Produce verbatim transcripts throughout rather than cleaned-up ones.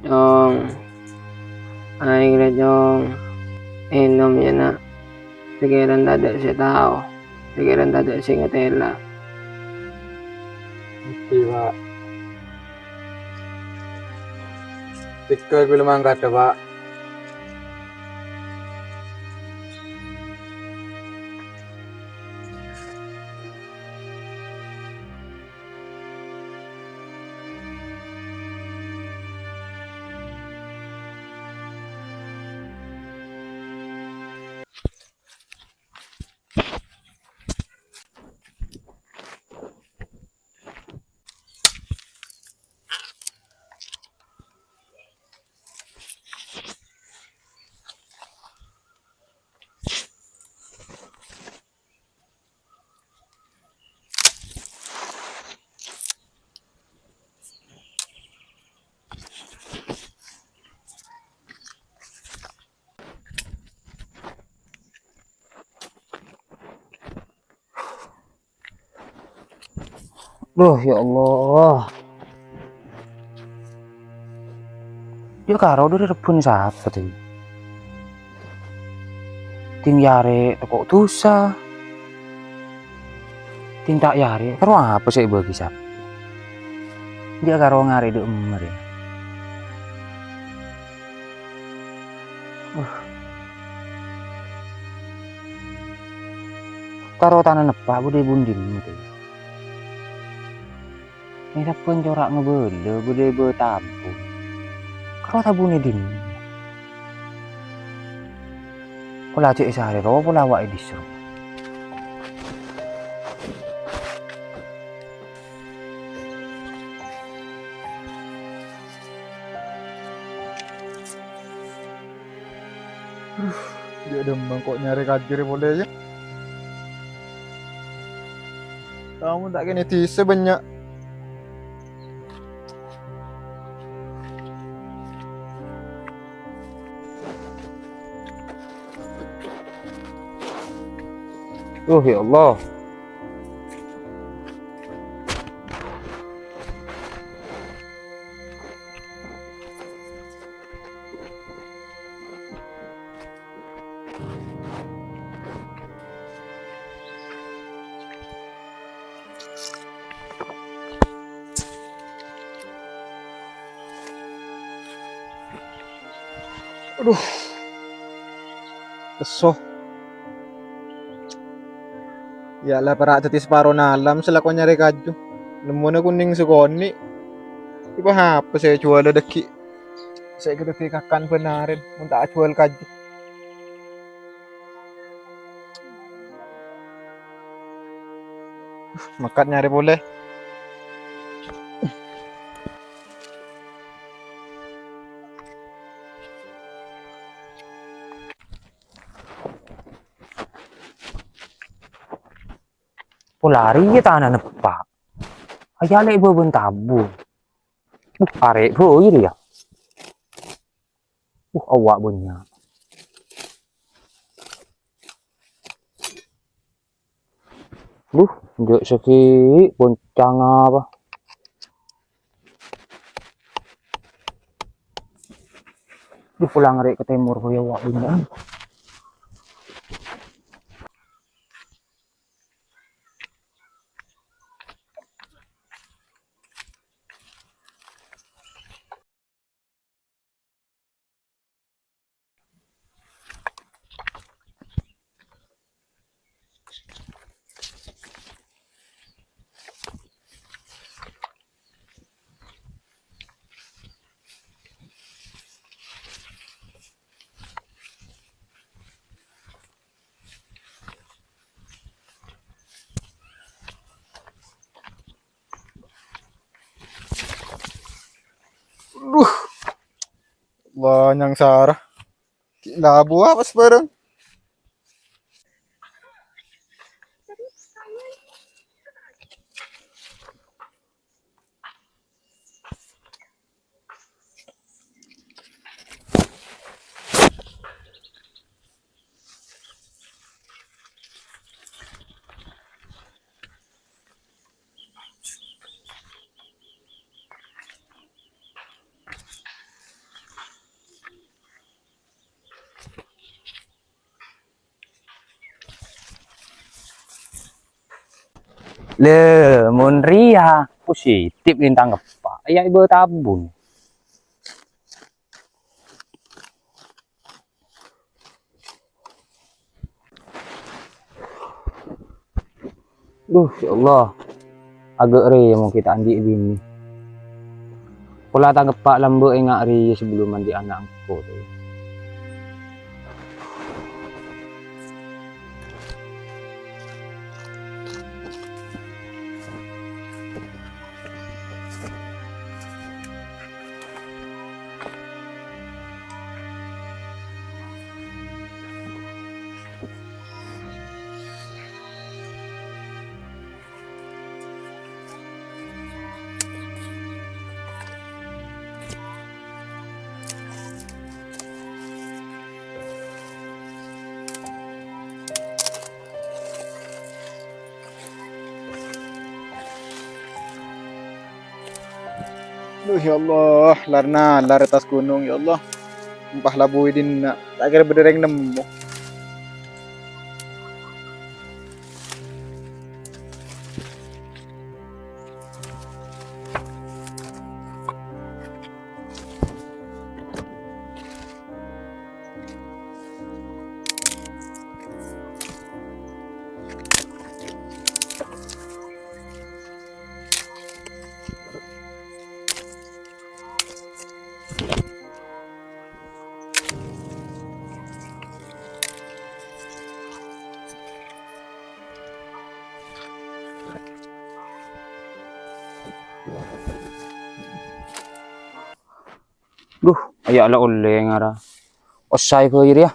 Cong. Aèng rè, Cong. Ènom, yâ, Na'. Sakèran tadâ' sè tao. Sakèran tadâ' sè ngatèla'. Ngerti, Pa'. Tèghâl bilâ mangkadhâ, Pa'. Duh, ya Allah. Yâ karo dâri rebbhun sapa, Ding? Ding yâ arè tako' dhusa. Ding ta' yâ arè, karo apa sè èbâgi sapa? Yâ karo ngarè dâ' emma rè. Uh. Karo tana neppa' budi-bundina, Ding. Mè' sabbhân cora' ngabâlâ bâdâ è bâ' tabu. Karo tabuna è dinna? Pola cè' è sarè rowa pola awa'è dissa' rowa. Jâ' dhimma ko' nyarè kaju rè polè, yâ. Tamoy ta' kènè' dissa' bânnya'. Oh, ya Allah. Adhu. Lesso. Yâ la, para' dhâddhi saparona alam sè lako nyarè kaju. Nemmona kunèng sakonè'. Èpahapa sè èjhuwâlâ dhâggi'? Sè èkadhâddhi kakan bân arèn mon ta' ajhuwâl kaju. Mèkkat nyarè polè. Pola arèya tana neppa'. Ayalè' bâbân tabu. Uh, arè' bhâi rèya. Uh, awa' bânnya'. Duh, jâ' sakè' boncang apa? Duh, pola arè' ka tèmor bhâi awa' bânnya'. Adhu. Allah, nyangsara. Ghi' labuwâ pas bhârâng. Lè, mon rèya positif èntang eppa', ya èbâ tabung. Duh, ya Allah. Aghâ' rèya mon ghi' ta' andi' binè. Pola tang eppa' lambâ' enga' rèya sabellun andi' ana' engko'. Duh, ya Allah, larna lar attas ghunong, ya Allah. Empa' labu è dinna', ta' kèra bâdâ rèng nemmo. Duh, ya Allah, ollè ngara. Osaè bhâi rèya.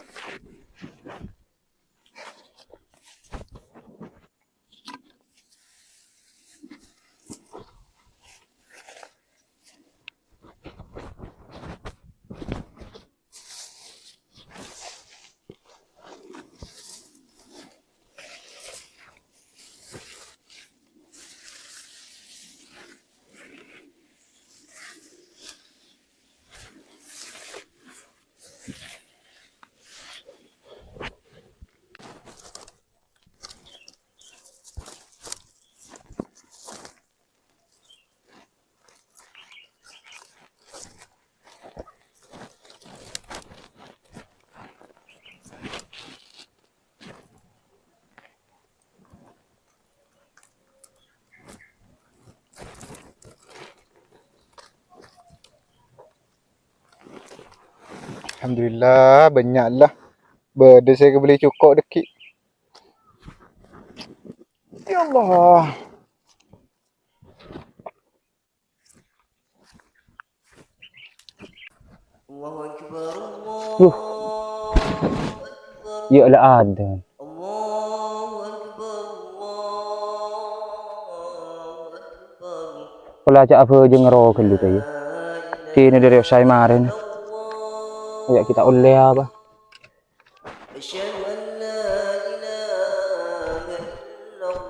Alhamdulillah, bânnya' la. Bâdâ sè èkabelli coko' dhâggi'. Ya Allah. Allahu Akbar, Allahu Akbar. Ya la ada. Allahu Akbar, Allahu Akbar. Pola ca' abhâjâng ro ghâllu, ta' iyâ. Dinah dâri osaè marèna. Ya, kita ollè apa? Asyhadu an la ilaha illallah.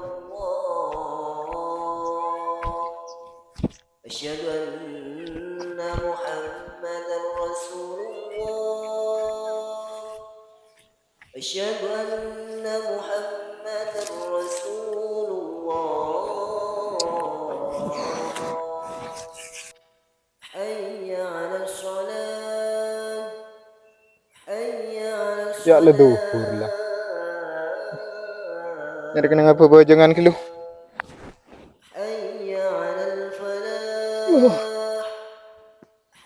Asyhadu anna Muhammadar Rasulullah. Asyhadu anna Muhammadar Rasulullah. Hayya 'alas shalah. Hayya 'alas shalah. Ya, la dhuhur la. Nyarè kennengnga bhâbhâjângan ghâllu. Hayya 'alal falah.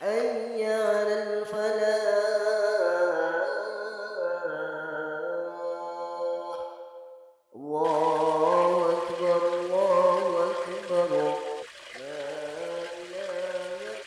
Hayya 'alal falah. Allahu Akbar, Allahu Akbar. La ilaha.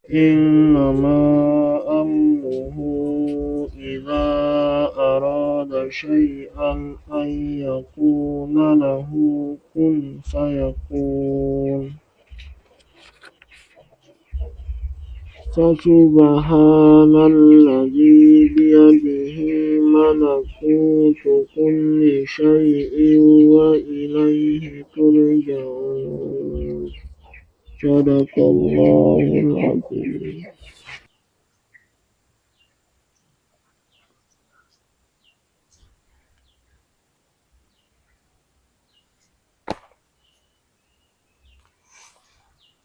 إنما أمره إذا أراد شيئا أن يقول له كن فيكون. فسبحان الذي بيده ملكوت كل شيء وإليه ترجعون. صدق الله العظيم.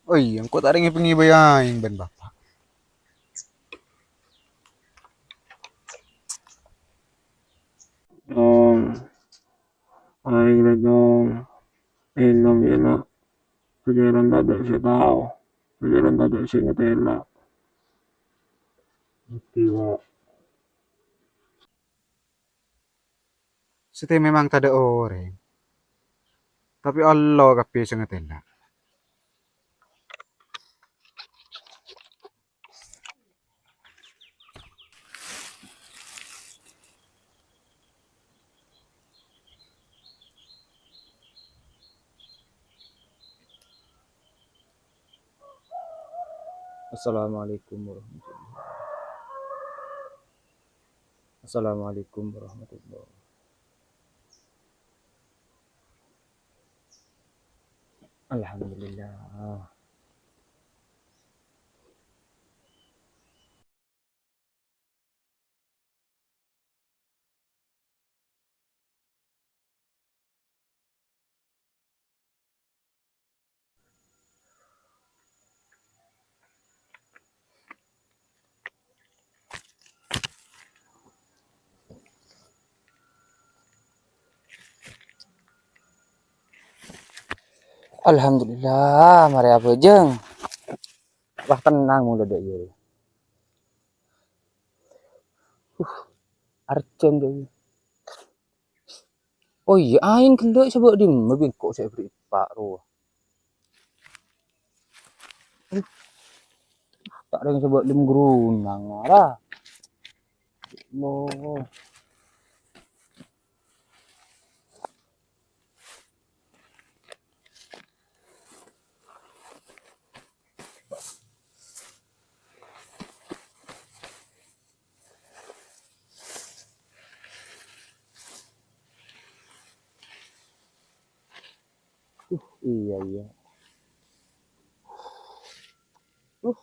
Oh iyâ, engko' ta' rèng èpangèbâ aèng bân Bapa'. Dong, aèng rè, Dong. Ènom, yâ, Na'. Panjhârân tadâ' sè tao. Panjhârân tadâ' sè ngatèla'. Ngerti, Wa'. Satèya memang tadâ' orèng, tapè Allah kabbhi sè ngatèla'. Assalamualaikum warahmatullahi. Assalamualaikum warahmatullahi. Alhamdulillah. Alhamdulillah, marè abhâjâng. Wah, tenang mula dâ' iyâ. Uh, arjâng dâ' iyâ. Oh iyâ, aèng ghellâ' sè bâ' dimma bi' engko' sè èberri' eppa' rowa. Uh, ta' rèng sè bâ' lim grunang, ara. Allah. Uh, iyâ, iyâ. Uh,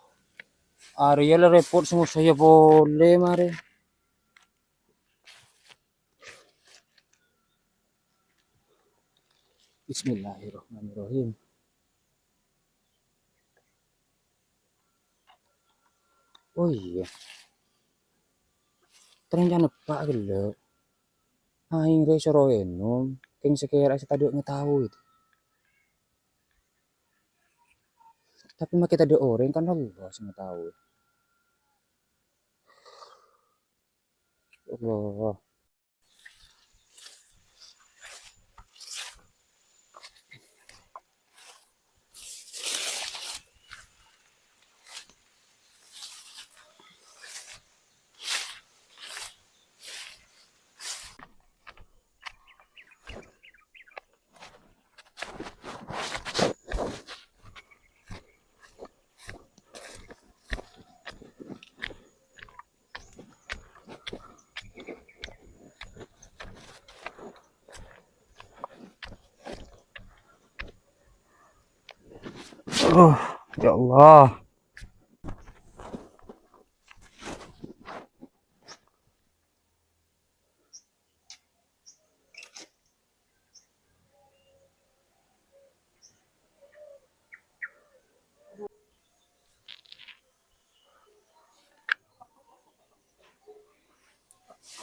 arèya la rèpot sè ngossa'aghi polè marè. Bismillahirrahmanirrahim. Oh iyâ. Tarèncana eppa' ghellâ'. Aèng rè soro ènom, kèng sakèra sè tadâ' ngataoè. Tapè makè tadâ' orèng kan Allah sè ngataoè. Allah. Aduh, ya Allah.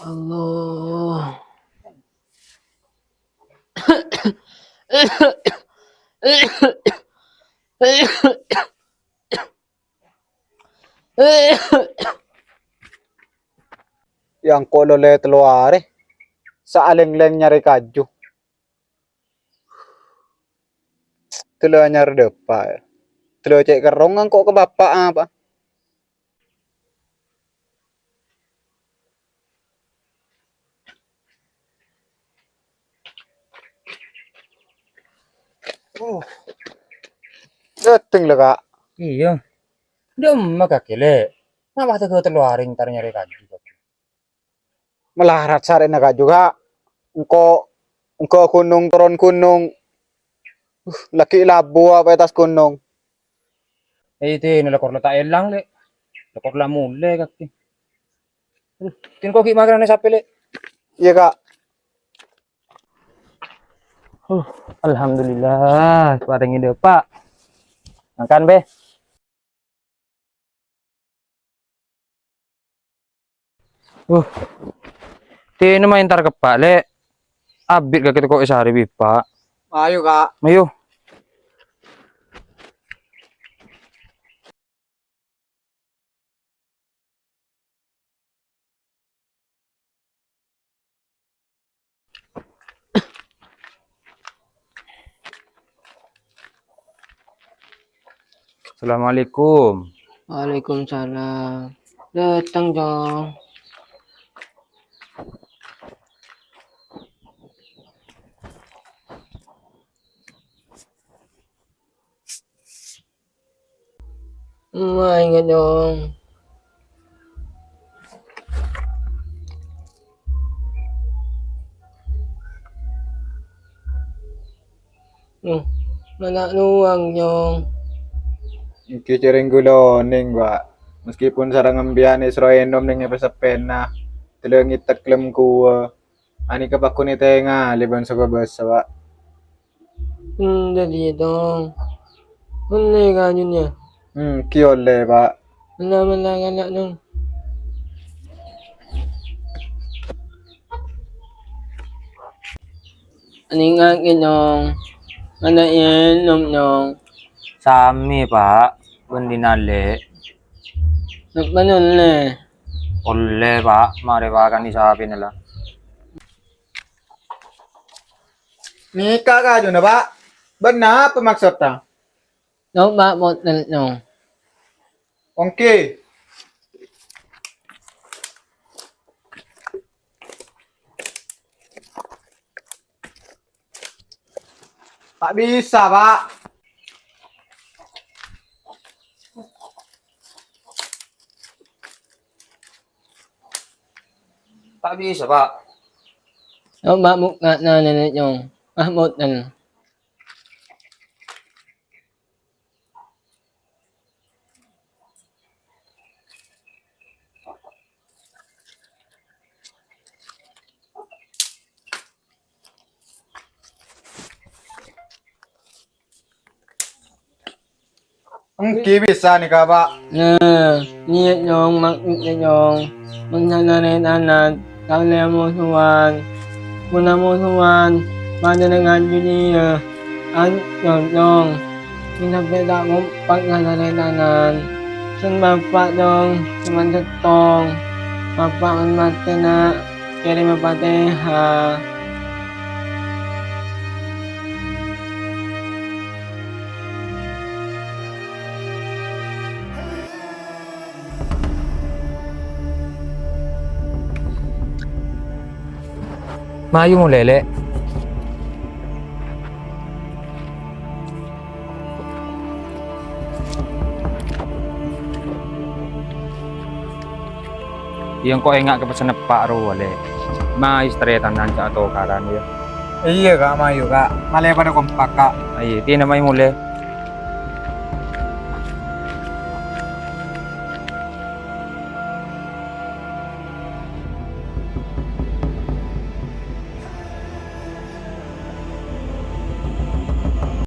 Allah. Yâ engko' lo lè tello arè, saalèng-lèng nyarè kaju. Tello anyar dâpa', yâ. Tello cè' kerrong engko' ka bapa' apa? Uh. Dâteng la, Ka'. Iyâ. Dâ'emma kakè, Lè'? Napa tèghâ tello arè entar nyarè kaju, kakè? Malarat sarèna kaju, Ka'. Engko', engko' ghunong toron ghunong. Uh, laghi' labu apa è attas ghunong. Eh, tèna la kor la ta' èlang, Lè'. La kor la molè, kakè. Aduh, tèna ko' ghi' makananna sapè, Lè'. Iyâ, Ka'. Uh, alhamdulillah, parèngè dâpa'. Makan, Bè. Uh, tèna ma' entar ka eppa', Lè'. Abit kakè tako' è sarè bi' eppa'. Ayo, Ka'. Ayo. Assalamualaikum. Waalaikumsalam. Dâteng, Cong. Emma inget, Nyong. Uh, mana nuwang, Nyong. Èngghi cèrèng ghulâ onèng, Pak. Meskipun sareng sampèyan èsoro ènom neng è pèssèppèna, tellâ ngètek lem ghuwâ. Anèka pagghun ètengalè bân sè kobâsa, Pak. Hmm, dhâddhi, Tong. Ollè kajuna? Hmm, ghi' ollè, Pak. Mella-mella kana', Tong. Anèngngaghi, Tong. Kana' ènom, Tong. Samè, Pak. Bân dinna' Lè'. Napa ollè? Ollè, Pak. Marè pakanè sapèna la. Nèka kajuna, Pak. Bân napa maksodda? Tong, Pak, motel, Tong. Ongkè. Ta' bisa, Pak. Ta' bisa, Pak. Tong, Pak, bukka' tanana, Tong. Ah, motel. Èngghi bisa nèka, Pak. Nah, niyat, Nyong, maksodda, Nyong. Mon sanarè tanana, ta' ollè amosowan. Mon amosowan, panjhennengngan jhudiya, ancor, Nyong. Mon sampè' ta' kompak sanarè tanana. Sèn Bapa', Nyong, coma sèttong. Bapa' mon matè, na', kèrèma Fatihah. Mayu molè, Lè'. Iyâ, engko' enga' ka pèssèna eppa' rowa, Lè'. Ma' èstarè tanana jhâ' atokaran, yâ. Iyâ, Ka', mayu, Ka'. Malè padâ kompak, Ka'. Ayo, tèna mayu molè.